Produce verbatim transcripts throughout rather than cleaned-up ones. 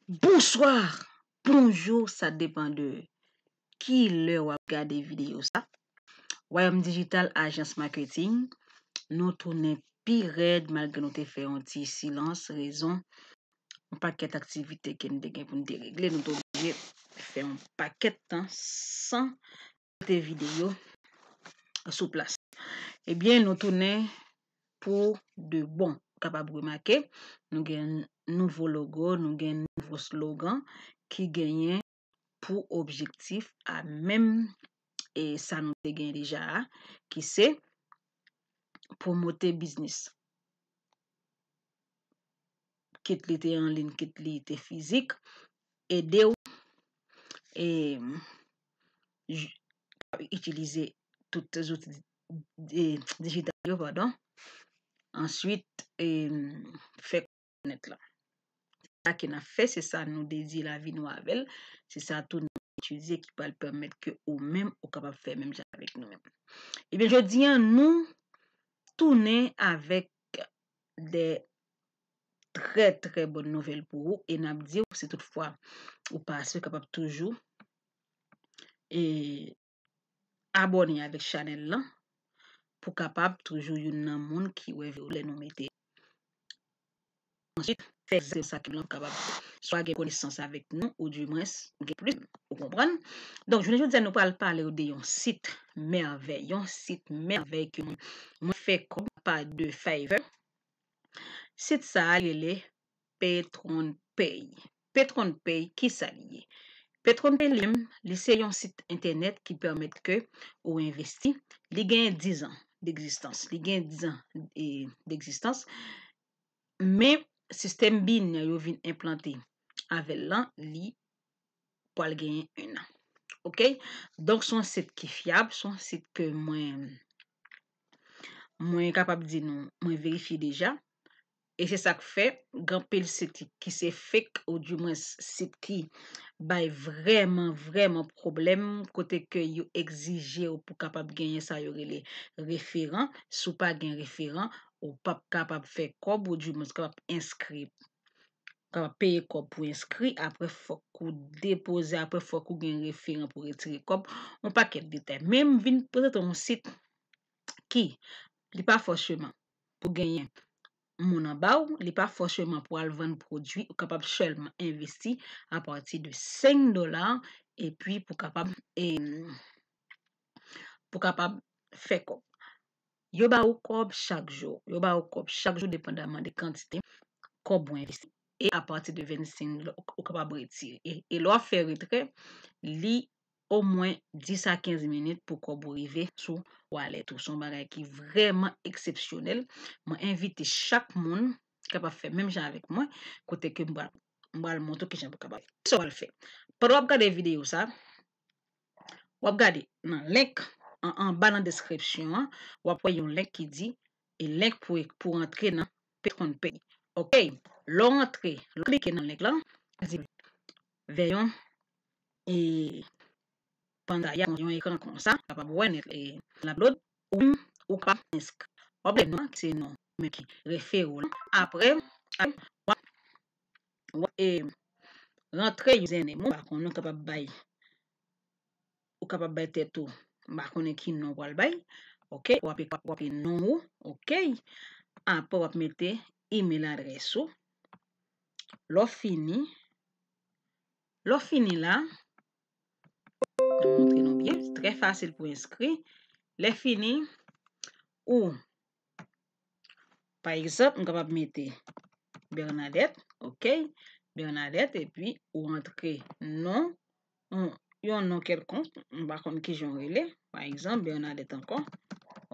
Bonswa, bonjou, sa depann de ki lè w ap gade videyo sa. Wayòm Dijital Ajans Maketing, nou tounen pi rèd malgre nou te fè yon ti silans, rezon yon pakèt aktivite ke n te gen pou n te regle, nou te oblije fè yon pakèt tan san pote videyo sou plas. Ebyen, nou tounen pou de bon. Ou kapab remake, nou gen nouvo logo, nou gen nouvo slogan ki genyen pou objektif a menm e sa nou te gen deja a, ki se pwomote biznis. Kit li te an liy, kit li te fizik, ede w e, j- itilize tout zouti di- dijital yo, padon. Answit, e, fè konnen la. Sa ke n ap fè, se sa nou dedye lavi nou avè l, se sa tou nou itilize ki pral pèmèt ke ou menm ou kapab fè menm jan avèk nou menm. Ebyen, jodi a, nou tounen avèk de trè, trè bòn nouvèl pou ou e n ap di w, si toutfwa ou pase, ou kapab toujou e abòne avèk chanèl lan pou kapab toujou youn nan moun ki wè videyo lè nou mete. Answit, fè zèm sa ki lan pou kapab swa gen konesans avèk nou, ou dimwens gen plis, ou konprann. Donk, jounen jodi a, nou pral pale w de yon sit mèvèy, yon sit mèvèy ke mwen, mwen fè kòb pa de Fiverr. Sit sa a rele PatronPay. PatronPay, ki sa li ye? PatronPay li menm, li se yon sit entènèt ki pèmèt ke ou envesti. Li genyen diz an degzistans. Li genyen diz an e, degzistans. Men sistèm binè yo vin enplante avè l lan, li pral genyen en an. Oke? Donk, se yon sit ki fyab, se yon sit ke mwen, mwen kapab di nou, mwen verifye deja. E se sa k fè, gen anpil sit ki se fake, ou dimwens sit ki bay vrèman, vrèman pwoblèm, kote ke yo egzije w pou kapab genyen sa yo rele referan. Si w pa gen referan, ou p ap kapab fè kòb, ou dimwens kapab enskri, kapab peye kòb pou enskri, apre fòk ou depoze, apre fòk ou gen referan pou retire kòb, yon pakèt detay. Men m vin prezante yon sit ki, li pa fòseman pou genyen moun anba w, li pa fòseman pou al vann pwodui, ou kapab sèlman envesti apati de senk dola, epi pou kapab, e, pou kapab fè kòb. Yo ba ou kòb chak jou. Yo ba ou kòb chak jou, depandaman de kantite kòb ou envesti. E apati de vennsenk dola, ou, ou kapab retire. E, e lè w ap fè retrè, li omwen dis a kenz minit pou kòb ou rive sou wallet ou. Se yon bagay ki vrèman eksepsyonèl. Mwen envite chak moun ki kapab fè menm jan avèk mwen, kote ke m pral, m pral montre w kijan pou kapab fè. Kisa w pral fè? Pandan w ap gade videyo sa, w ap gade nan link an, anba nan deskripsyon an, w ap wè yon link ki di, e link pou, pou rantre nan PatronPay. Oke, lè w rantre, lè w klike nan link lan, li di vè yon, e, pantay, yon ekran konsa, kapab wè nèt, e, l ap load, ou menm, ou kapab enskri. W ap wè non an, ki se non ou menm ki refere w lan. Apre, apre, w ap, w ap, e, rantre username ou, pa konnen ou kapab bay, ou kapab bay tèt ou, m pa konnen ki non w pral bay. Oke, w ap, w ap, w ap non ou, oke. Apre, w ap mete email adrès ou. Lè w fini, lè w fini la, m ap montre nou byen, se trè fasil pou enskri. Lè fini, ou, pa egzanp, m kapab mete Bernadette, oke, Bernadette, epi ou antre non, yon, yon non kèlkonk, m pa konn kijan w rele, pa egzanp, Bernadette ankò,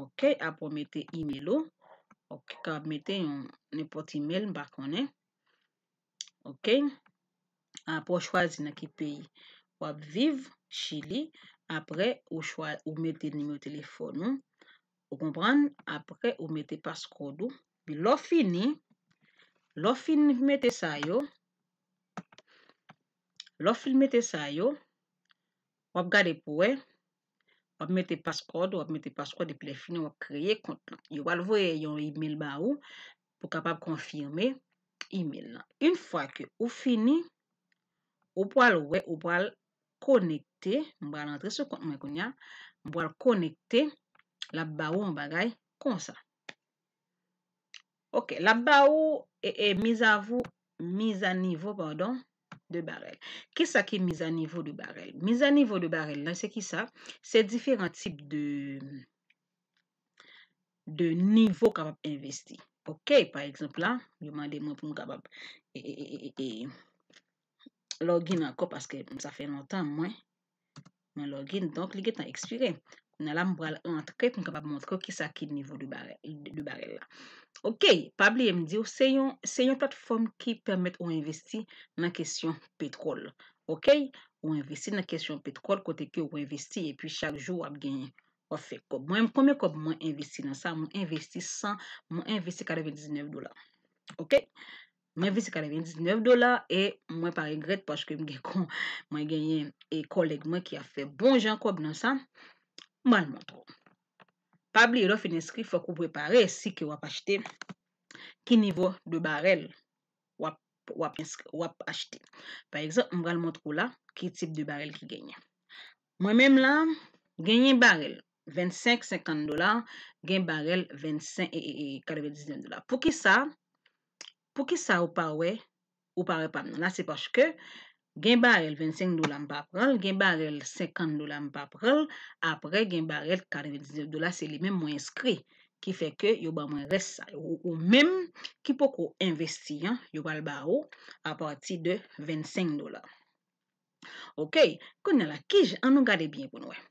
oke, apre w mete email ou, oke, kapab mete yon nenpòt email, m pa konnen, oke. Apre w chwazi nan ki peyi w ap viv, Chili. Apre ou chwa, ou mete nimewo telefòn ou. Ou konprann? Apre ou mete passcode ou. Epi lè w fini, lè w fin mete sa yo, lè w fin mete sa yo, w ap gade pou wè. W ap mete passcode, w ap mete passcode, epi lè fini, w ap kreye kont lan. Yo pral voye yon email ba ou pou kapab konfime email lan. Yon fwa ke ou fini, ou pral wè, ou pral konekte, m pral antre sou kont mwen kounye a, m pral konekte, l ap ba ou yon bagay konsa. Ok, l ap ba ou e, e, mise à vous, mise à niveau, pardon, de barèl. Kisa ki mise à niveau de barèl? Mise à niveau de barèl la, se kisa? Se diferan tip de, de nivo w kapab envesti. Ok, pa egzanp la, yo mande mwen pou m kapab e, e, e, e, e, login ankò paske sa fè lontan mwen, mwen login, donk li gentan ekspire. Kounye a la, m pral rantre pou m kapab montre w kisa ki nivo de barèl, de barèl la. Ok, pa bliye m di w, se yon, se yon platfòm ki pèmèt ou envesti nan kesyon petwòl. Ok, ou envesti nan kesyon petwòl kote ke ou envesti epi chak jou w ap genyen, w ap fè kòb. Mwen, konbyen kòb mwen envesti nan sa? Mwen envesti san, mwen envesti katrevendiznèf dola. Ok? Mwen envesti katrevendiznèf dola e mwen pa regrèt paske m gen kon, mwen genyen e kòlèg mwen ki ap fè bon jan kòb nan sa. M pral montre w. Pa bliye, lè w fin enskri, fòk ou prepare si ke w ap achte, ki nivo de barèl w ap, w ap enskri, w ap achte. Pa egzanp, m pral montre w la ki tip de barèl ki genyen. Mwen menm la, genyen barèl vennsenk, senkant dola, gen barèl vennsenk e, e, e katrevendiznèf dola. Poukisa? Poukisa ou pa wè, ou pa wè pa m nan la? Se paske gen barèl vennsenk dola m pa pran l, gen barèl senkant dola m pa pran l, apre gen barèl katrevendiznèf dola, se li menm mwen enskri, ki fè ke yo ban mwen rès sa. Ou, ou menm ki poko envesti an, yo pral ba ou apati de vennsenk dola. Ok, kounye a la, kijan, an nou gade byen pou nou wè.